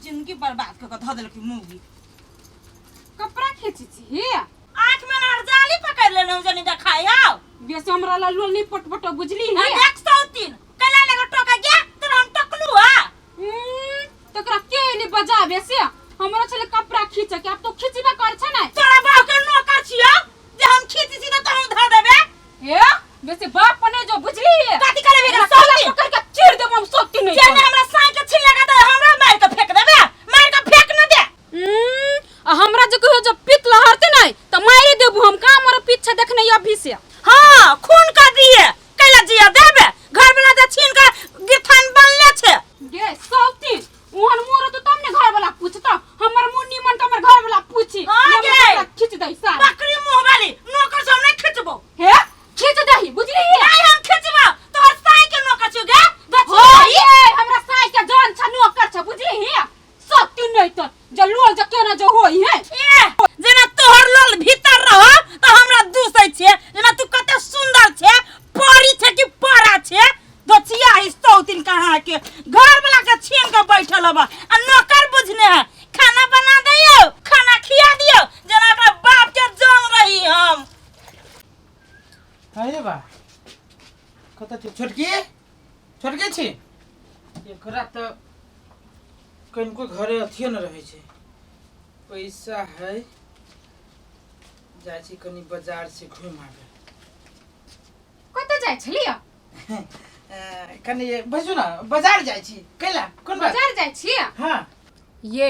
जिंदगी बर्बाद कऽ के धऽ देलकै मौगी। कपड़ा खींची छी आँख में ना जाली पकड़ लेने जनी देखाय आओ। बेसी हमरा ला लोल नहीं पटपटो बुझली आ है। देख सौतीन कला लगा टोका गया तो हम टकलू आ। तकरा के ने बजाबे से हमरा छले कपड़ा खींचे के, अब तो खींचबे कर छे ने। तोरा बाप के नौकर छियो जे हम खींची छी त हम धर देबे। हे बेसी बाप पने जो बुझली है। कथी करे बेटा एकरा सौतीन? पकड़ के चीर देबो हम सौतीन नहीं। जे ने हमरा साई के छीन लगा दे हमरा मार के फेंक देबे, मार के फेंक न दे। आ हमरा जे कहियो जब पित लहरते नहीं त मारे देबो हम, का हमर पीछे देखने अभी से। हां खून कर दिए कैला जिया देबे, घर वाला जे छीन के गिरथान बनले छे। गे सौतीन ओहन मोर तो तब ने घर वाला पूछता, हमर मुंह निमन त हमर घर वाला पूछी। हाँ हमर गे। कपड़ा खींच दई सारा। बकरी मुंह वाली नौकर से हम नहीं खिंचबो। हे खींच दही बुझली है? नहीं हम खिंचबो तोहर साई के नौकर छु गे। हो ये हमरा साई के जान छ नौकर छ बुझली है? सत्य नहीं त जलोल ज केना जो होई है। ए जेना तोहर लोल भीतर रह त हमरा दूसै छे, जेना तू कते सुंदर छे, परी छे कि परा छे। दोचिया ही सौतिन कहाँ के घर वाला के छीन के बैठल हब आ नौकर बुझने है। खाना बना दियो खाना खिया दियो जेना ओकरा बाप के जान रही हम। अरे बा कत छी छोटकी? छोटकी छी एकरा त कनिको घरे अथियो न रहै छै। पैसा है जाइ छी कनि बाजार से घुमि आबे। कतऽ जाइ छलियै? कनि बैसू न बाजार जाइ छी। कैला कोन बात? बाजार जाइ छी? हाँ। ये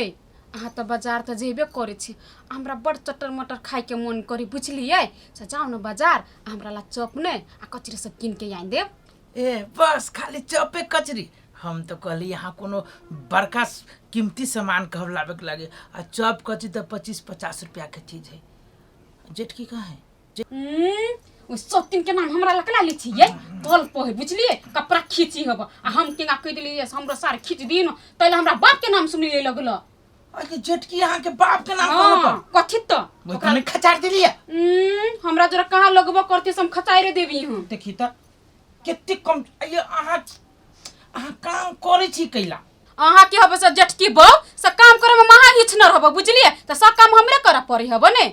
अहाँ तऽ बाजार तऽ जेबे करै छी, हमरा बड़ चटर मटर खाइके मोन करी बुझलियै, से जाउ ने बाजार हमरा ला चॉप ने आ कचरी सब कीन के आनि देब। ए बस खाली चॉपे कचरी? हम तो कहली यहाँ कोनो बड़का कीमती सामान कहब लाबे के लागे, आ चॉप कचरी तो 25-50 रुपया के चीज है। जेठकी कहाँ है? ओ सौतीन के नाम हमरा लकला लै छियै कल पहे बुझलियै, कपड़ा खींची हब आ हम केना कहि देलियै से हमरो सार खींच दिन तैले हमरा बाप के नाम सुनि लगल। अरे जेठकी अहाँ के बाप के नाम कहब? हाँ, कथी त ओकरा में खचार देलियै। हमरा जरा कहाँ लगबो करते से हम खचाइरे देबी हम। देखी त कते कम ये अहाँ अहाँ काम करै छी कैला? अहाँ के हब से जेठकी बौ से काम करे में महा हिच न रहब बुझलियै, त सब काम हमरे करऽ पड़ै हब ने।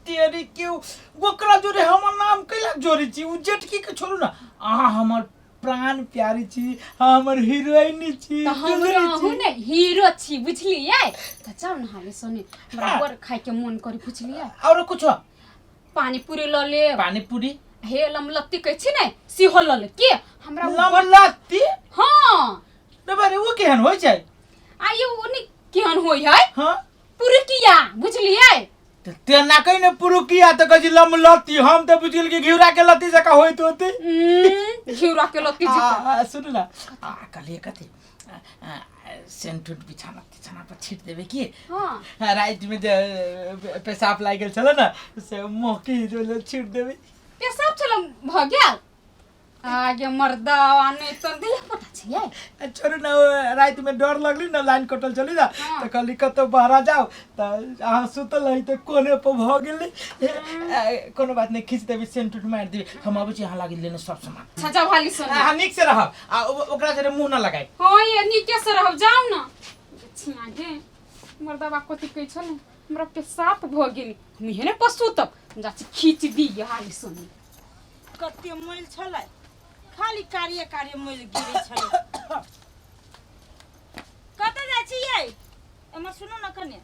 तेरी के ओकरा जोरे हमर नाम कैला जोड़े छी? उ जेठकी के छोड़ू ना, अहाँ हमर प्राण प्यारी छी, हमर हीरोइन छी। त हम रहू ने हीरो छी बुझलियै। त जाउ ने हाले सोने हमरा हाँ। बड़ खाय के मन करी बुझलियै। और कुछ? पानी पूरी ल लेब। पानी पूरी? हे लमलत्ती कहै छी ने सेहो ल लेब के हमरा उ बड़- लमलत्ती? हाँ। रे बारे उ केहन होइ छै? आ यो उ नि केहन होइ है? हाँ। पुरुकिया बुझलियै। त तेना कहि ने पुरुकिया त कहै छी लमलत्ती, हम त बुझि गेल कि घिउरा के लत्ती जकाँ होइत होतै। घिउरा के लत्ती जकाँ। सुनू न, आ, कहलियै कथी? सेंट उंट बिछाना तिछाना पर छीट देबै की? हाँ। राति में जे पेशाब लागि गेल छलै ने से मोहकी जो छीट देबै। पेशाब छल भऽ गेल? आगे मर्दावा नहीं तो दिया पता छियै। छोड़ू न, ओ राति में डर लगली न, लाइन कटल छली न। हाँ। तऽ कहली कतौ बहरा जाओ तऽ अहाँ सुतल रही तऽ कोने पर भऽ गेलै। कोनो बात नहि, खींच देबै, सेंट उंट मारि देबै। हम अबै छी अहाँ लागि लेने सब सामान। अच्छा जाउ हाली सुन। अहाँ नीक से रहब आ ओकरा जरे मुँह न लगाए। हाँ ये नीके से रहब, जाउ न। छिया गे मर्दावा कथी कहै छल, हमरा पेशाब भऽ गेल, हम एहने पर सुतब, जा छी खींच दी हाली सुन। कते मैल छलै, खाली कार्य कार्य मैल गिरै छलै। कतऽ जाइ छियै? एम्हर सुनू ने कने।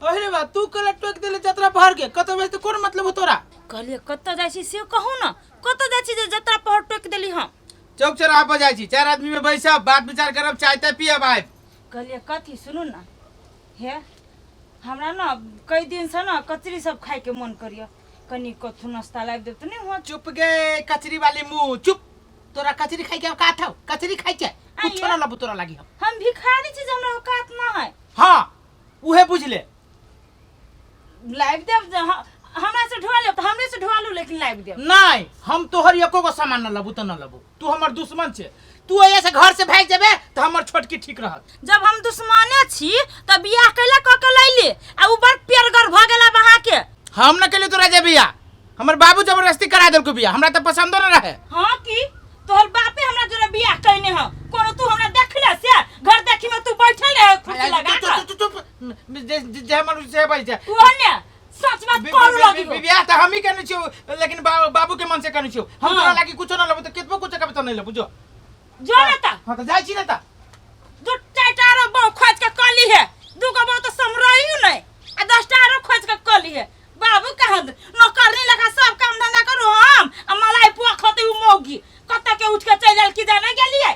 अरे बा तू कला टोक देले जतरा पहर के, कतऽ जाइ तऽ कोन मतलब हो तोरा? कहलियै कतऽ जाइ छी से कहू ने, कतऽ जाइ छी जे जतरा पहर टोकि देली हम? चौक चौराहा पर जाइ छी, 4 आदमी में बैसब, बात विचार करब, चाय ताय पियब आबि। कहलियै कथी सुनू ने, हे हमरा ने कई दिनसँ ने कचरी सब खाइके मन करिय, कनी कथू नाश्ता लाबि देब तऽ नहि होत? चुप गे कचरी वाली मुँह, चुप। तोरा कचरी खाइ के औकात हौ? कचरी खाइ के कुछो ना लबू तोरा लागी हम। हम भिखारी छी जे हमरा औकात ना है। हाँ उहे बुझ ले। लाबि देब जे हमरा से ढोआ लेब तऽ हमरे से ढोआ लू, लेकिन लाबि देब। नहीं हम तोहर एको गो सामान न लबू तऽ न लबू, तू हमर दुश्मन छे, तू एहिया से घर से भागि जेबे तऽ हमर छोटकी ठीक रहत। जब हम दुश्मने छी तऽ बियाह कैला कऽ के लैली आ उ बड़ पेरगर भऽ गेला अहाँ के। हम न केली तोरा जे बियाह, हमर बाबू जबरदस्ती करा देलको बियाह, हमरा तऽ पसंदो न रहे। हाँ की तोहर बापे हमरा जोरे बियाह कइने ह कोनो तू हमरा देखले से घर देखी में तू बैठल रहे कुर्सी लगा के चुप चुप जे मनु से बाजै छै। ओहने सच बात करू लगी हो। बियाह तऽ हमही केने छियौ, लेकिन बाबू के मन से केने छियौ हम। हाँ। तोरा लागी कुछो न लेबो तऽ केतबो कुछो कहबै तऽ नहि लेबो जो। जो ने त। हाँ, तऽ जाइ छी ने तऽ। दू चारिटा आरो बहु खोज के कली है, दूगो बहु तो समरही नहीं आ 10टा आरो खोज के कली है। बाबू कहाँ नौकरनी लगा सब काम धंधा करू हम आ मलाई पुआ खते उ मौगी कत के उठ के चलि आयल की जाने गेलिए।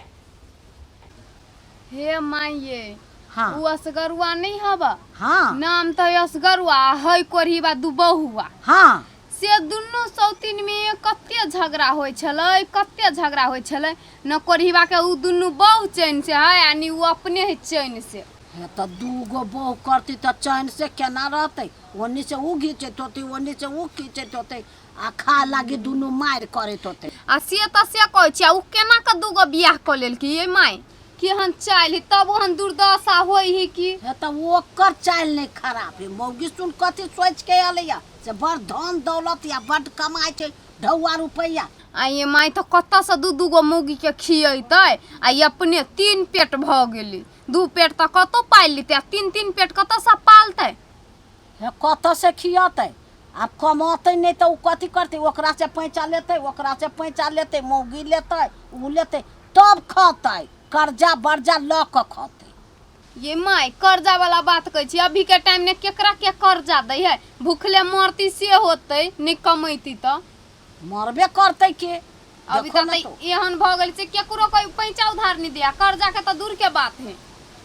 हे माइये। हाँ। उ असगरुआ नहीं हब? हाँ। नाम तो असगरुआ है, कोढ़ीबा दू बहुआ। हाँ। से दुनू सौतीन में कते झगड़ा होइ छलै, कते झगड़ा होइ छलै न। कोढ़ीबा के उ दुनू बहु चैन से है आ नी उ अपने है चैन से। हे तऽ दूगो बहु करती तऽ चैन से केना रहतै? ओन्नी से उ घीचैत होतै, ओन्नी से उ खींचैत होतै आ खा लागी दुनू मारि करैत होतै। आ से तऽ से कहै छी, आ उ केना के दूगो बियाह कऽ लेलकी ये माय? केहन चालि है तब ओहन दुर्दशा होइ है की? हे तऽ ओकर चालि नहि खराब है। मौगी सुन कथी सोचि के एलैया से बड़ धन दौलत या बड कमाइ छै ढौआ रुपैआ। आ ये माय, तऽ कतऽसँ दू दूगो मौगीके खियेतै? आ ई अपने 3 पेट भऽ गेलै। 2 पेट तऽ कतौ पालि लेतै, आ 3 3 पेट कतऽसँ पालतै? हे कतऽ से खियतै? आब कमौतै नहि तऽ ओ कथी करतै? ओकरा से पैंचा लेतै, ओकरा से पैंचा लेतै, मौगी लेतै, ओ लेतै, तब खतै। कर्जा बर्जा लऽ कऽ खतै। ये माय, कर्जा वाला बात कहै छी, अभी के टाइम में केकरा के कर्जा दै है? भूखले मरती से होतै, नहि कमैती तऽ मरबे करतै के। अभी देखो तक ने तऽ एहन भऽ गेल छै, केकरो कोई पैंचा उधार नहीं दिया, कर्जा के तऽ दूर के बात है।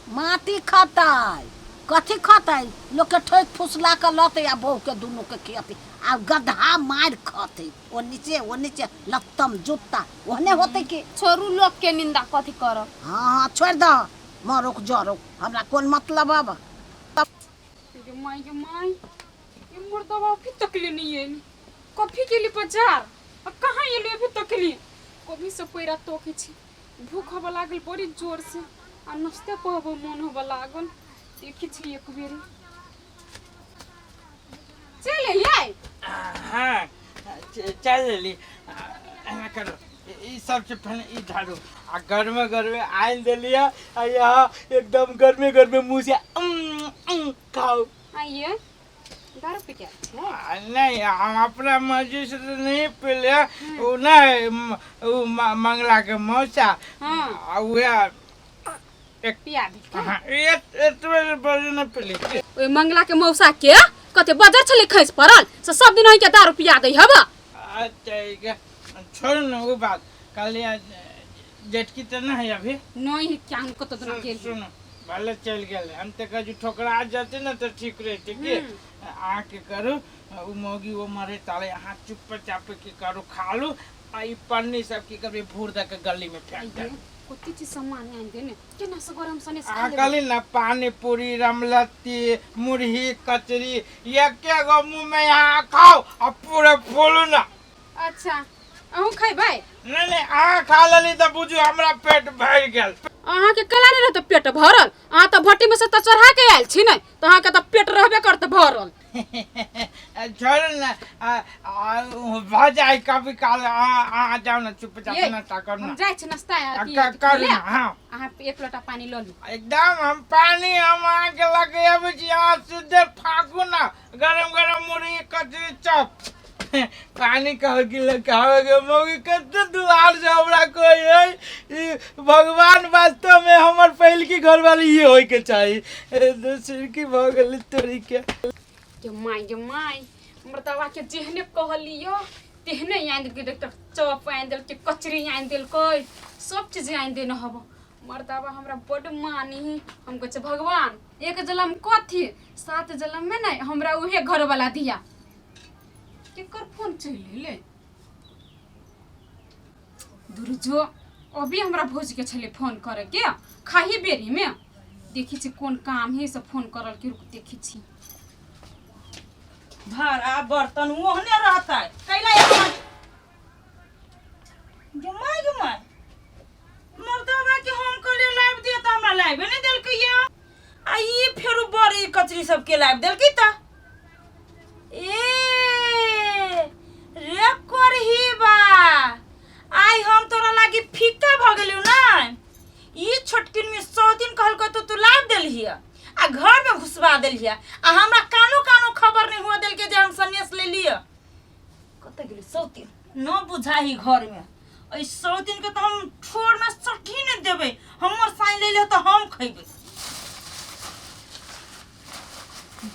माटी खतै, कथी खतै? लोकके ठोकि फुसला कऽ लतै आ बहुके दुनूके खियतै आ गदहा मारि खतै। ओ नीचे ओ नीचे लत्तम जुत्ता ओहने होतै की। छोड़ू, लोक के निंदा कथी करब। हाँ हाँ, छोड़ि दह, मरुक जरुक, हमरा कोन मतलब अब। गे माय, गे माय, ये मुर्दवा अभी तक ले नहीं आयल। कभी गेली बाजार आ कहाँ एली अभी तक ले? कभी से पैरा तोके छी, भूख होबऽ लागल बड़ी जोर से आ नाश्ते पहबो मन होबऽ लागल। देखी छी एक बेरी चल एलियै। हाँ, चल लेली। एना करू, ई सबसे पहले ई झाड़ू आ गर्मे गर्मे आनि देलियै आ यहाँ एकदम गर्मे गर्मे मुँह से खाउ। आइए दारू पी के आयल छियै? नहीं, हम अपना मर्जी से तो नहीं पीले। वो नहीं, वो मंगला के मौसा। हाँ। आ उहे एक पिया देलकै। हाँ, एतबे बड़ी नहीं पीली। ओहि मंगला के मौसा के कते बजर छलै खसि पड़ल से सब दिन अहींके दारू पिया दै हब। अच्छा, ई छोड़ न वो बात। कल जेटकी तो नहीं है अभी? नहीं, क्या हम कतौ दिना गेल। सुनो, भले चल गेल, हम तो कहे ठोकरा जाते ना तो ठीक रहते कि आके करू उ मौगी वो मरे ताले अहाँ चुप चाप के करू खा लू आ ई पन्नी सब की करबे, भूर दे के गली में फेंक दे। कते चीज सामान आनि देने, केना से गरम सने से खा अहाँ लेबै? कहली ना पानी पूरी, रमलत्ती, मुरही, कचरी, एके गो मुँह में यहाँ खाओ आ पूरे फूलू ना। अच्छा, अहूँ खैबै? नहीं नहीं, अहाँ खा लेली तऽ बुझू हमरा पेट भरि गेल। अहाँके कला नहि रहतै पेट भरल? अहाँ तऽ भट्टी में से तऽ चढ़ा के आयल छी ने, तऽ अहाँके तऽ पेट रहबे करतै भरल। छोड़ू ने, भऽ जाइ कभी काल। अहाँ अहाँ जाउ ने, चुपचाप ये, नाश्ता करू हम ना। जाइ छी नाश्ता अथी करू ले। ना, हाँ। अहाँ एक लोटा पानी लऽ लू। एकदम, हम पानी हम अहाँके लऽ के अबै छी। अहाँ सीधे फाकू ना गरम गरम मुरही, कचरी, चॉप। पानी कह कि लऽ के आबै के मौगी कते दुआर से हमरा कोई है। ई भगवान, वास्तव में हमर पहिलकी घरवाली ई होय के चाही। दोसर की भऽ गेलै तोरी के। गे माय, गे माय, मर्दवा के जेहने कहलियो तेहने आनि देलकै। देख, चॉप आनि देलकै, कचरी आनि देलकै, सब चीज आनि देने हब। मर्दवा हमरा बड्ड मानी। हम कहै छियै भगवान, एक जलम कथी, 7 जलम में ने हमरा उहे घरवाला दिया। केकर फोन चलि एलै? दुर्जो, अभी हमरा भौजी के छलै फोन करे के खाही बेरी में। देखी छी कोन काम है से फोन करल के, रुक देखी छी। भाड़ा बर्तन ओहने रहतै कैला एक जमाय जमाय मर्दवा के हम कहलियै लाबि दिअ तऽ हमरा लाबिए नहि देलकै या। आ ई फेरो बड़ी कचरी सबके लाबि देलकै तऽ ए रे करही बा, आइ हम तोरा लागी। लागी फीका भ गेलियो ना। ई छोटकिन में 100 दिन कहलको तो तू ला देलही आ घर में घुसवा देलही आ हमरा कानो कानो खबर नहीं हुआ देलके जे हम सन्यास ले लिय। कतऽ गेली 100 दिन? न बुझाही घर में। एहि 100 दिन के तो हम ठोर में सठी नहीं देबै। हमर साइन ले लिह तऽ हम खैबै।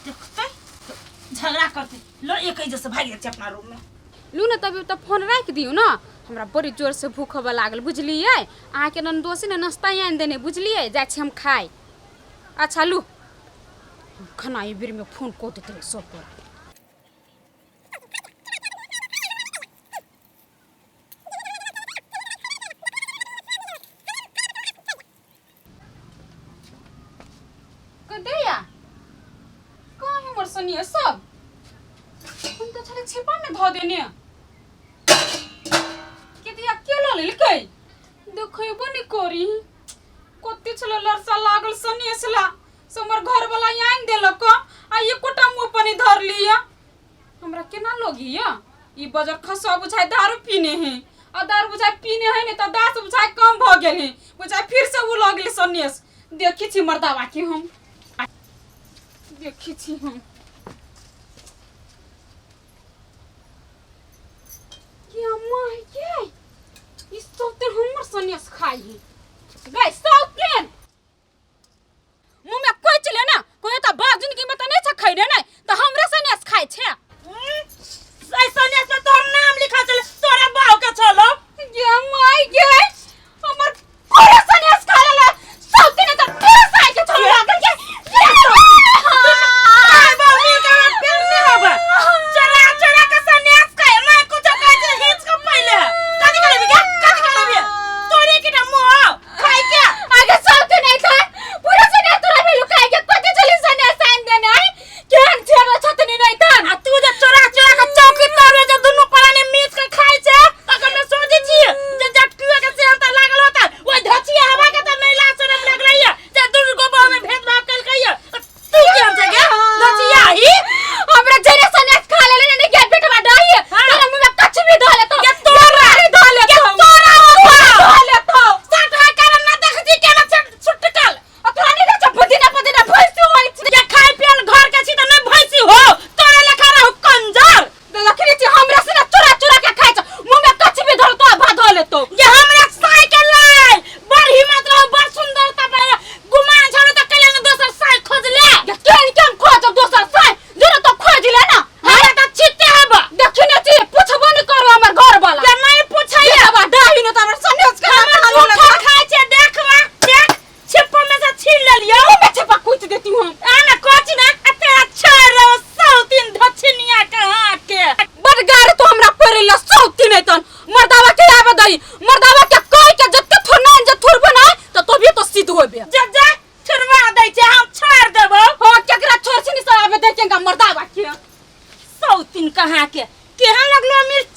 देखतै तऽ झगड़ा करतै। लो एक जैसे भागि जाइ छै अपना रूम में। लू ने, तभी तऽ फोन राखि दियौ ने। हमरा बड़ी जोरसँ भूख होबऽ लागल, बुझलियै? अहाँके ननदोसी ने नाश्ता आनि देने, बुझलियै? जाइ छी हम खाय। अच्छा लू, खाना एहि बेरमे फोन कऽ दैत रहै सब पर। कदैया कहाँ हमर सनिया सब? हम तऽ छलै छिपा में धऽ देने के दिया के लऽ लेलकै, देखेबो नहि करी। कते छलै लरसा लागल सनिया छला से हमर घरवला आनि देलक आ एकोटा मुँह पर नहि धर लिअ। हमरा केना लगिया ई बजर खसुआ बुझाइ दारू पीने है आ दारू बुझाइ पीने है, नहि तऽ दास बुझाइ कम भऽ गेल है, बुझाइ फिर से ओ लऽ गेलै सन्नेस। देखी छी मर्दावा के हम, देखी छी हम। ये अम्मा ये ई सब तऽ हमर सन्नेस खाइ है। गै सौतेन, मुँह में कोई चले ना कोई तो बाप जिंदगी में तो नहीं छ खैरे, नहीं तो हमरे सन्यास खाइ छे। ऐसा नहीं में तोहर नाम लिखा चले, तोरा बाव के चलो। गे माय गे, हमर पूरा सन्यास खा लेला सौतेन, तो फिर से आइ के चलो लागल के। भाई बाव मिल के हमरा पेड़ नहीं होबे। चोरा चोरा के सन्यास खाए मैं कुछ कहै छै हिच के पहिले कथि करबी गे, कथि करबी? तोरे के ना मुंह खाइ के। आगे सौतेन नहीं था पूरा सन्यास तोरा भेलु खाइ के। कथि चली सन्यास आइन देने आई केहन छेड़ छतनी नहीं था। आ तू जे चोरा चोरा के चौकी तर जे दुनू प्राणी मिस के खाइ छै, तखन में सोचै छी जे जटकुआ के सेहन त लागल होता, ओइ धचिया हवा के त नहीं लाज शरम लगलैया जे दुनू गो बहु में भेदभाव केलकैया। तू केहन छै गे धचिया ही? हमरा जेने सन्यास खा लेले ने गे बेटवा डाही, तोरा मुंह में कछ भी धऽ लेतो। के तोरा धऽ लेतो, के तोरा धऽ लेतो। साठ है कारण ना देख छी केना छुटकल। आ तोरा नहीं देखै पुदीना पुदीना भैंसी होइ छै। के खाय पियल घर के छी त नहीं भैंसी हो, तोरे लेखा रहू कंजर। देखने छी हमरा से ना चोरा चोरा के खाइ छै, मुंह में कछ भी धऽ लेतो, भात धऽ लेतो। ये हमरा साइकिल लाय बड़ हिम्मत रहो, बड़ सुंदरता पर गुमान छलो त कल्याण दोसर साइ खोज ले। ये केहन केहन खोजब दोसर साइ? जोरे तो खोज ले ना। हमरा त छिते हब। देखने छी, पूछबो नहीं करो हमर घर वाला। के नहीं पूछैया। बेटवा डाही ने त हमर सन्यास के हमर खा लेलक। जूठा खाय छै, देखवा देख, छिप्पो में से छीन लेलियो। मुंह में छिपा कुच देती हूँ हम। आ ना कोची ना आ तेरा छोड़ सौ तीन दक्षिणिया कहाँ के। बड़ गार तो हमरा पड़े सौ तीन तन मर्दावा के आवे दई, मर्दावा के कह के जते थोड़ ना जे थोड़बो ना तो तभी तो सिद्ध होबे। जा जा छुड़वा दै छै, हम छोड़ देबो। हां, केकरा छोड़ छी नि सब आवे देखेंगा मर्दावा के। 100 तीन कहाँ के केहन लगलो मिर्च।